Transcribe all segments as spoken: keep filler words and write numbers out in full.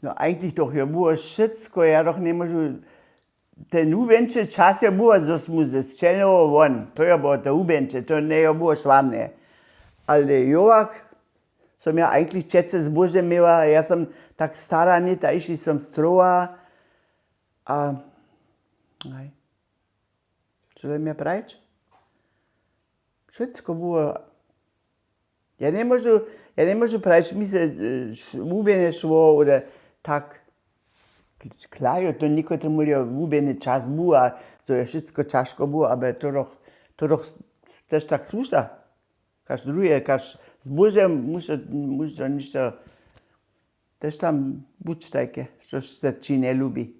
No eigentlich doch jo było wšitko, ja doch njemóžu, ten hubjeńši čas jo było, zo smy ze sćelnjował won, to jo było to hubjeńše, to njejo było šwarne. Ale jowak som ja eigentlich přece zbóže měła, ja som tak stara něta išli som strowa a haj. Što je mje prajć? Wšitko było. Ja nemóžu, ja nemóžu prajć mi se hubjenje šło oder tak. Klajo to někotremu jo hubjeny čas był a to je wšitko ćažko było, ale to doch, to doch tež tak słuša. Kaž druhe, kaž zbóže muž to ništo tež tam buć tajke, što se ći njelubi.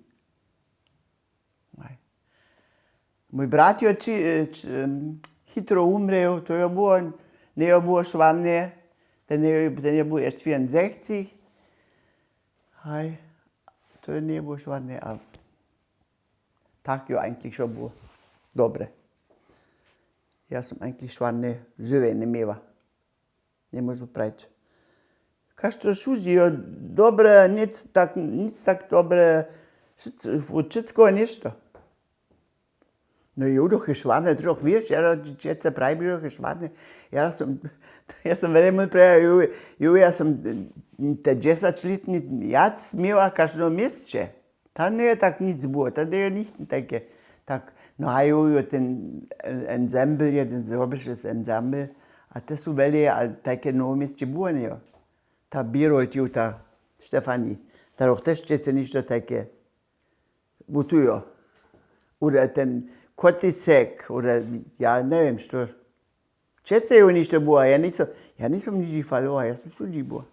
Mój brat jo hitro umrěł, to jo było, njejo było šwarne, ten jo był ješćwijen zechcich. Haj, to jo njeje było šwarne a tak jo eigentlich wšo było dobre. Ja som eigentlich šwarne žiwje njeměła. Njemóžu prajć. Kaž to šudźi jo dobre, nic tak, nic tak dobre, wšitko něšto. No jo doch je šwarne, doch wěš, ja će se prajbi doch je šwarne. Ja som ja som wjele mój praja, jo ja som te dźesaćlětni wjac měła kaž no měsće. Tam njeje tak nic było, tam njeje nichtni tajke. Tak no a jo jo ten ensembl je ten zrobiš je ensembl. A te su wjele a tajke nowoměsće było njejo. Ta běrolt juta, štefani, ta doch tež přece ništo tajke butujo. Oder ten kotisek oder ja njewěm što. Přece jo ništo było, ja nisom ja nisom niži falowa, ja som šudźi była.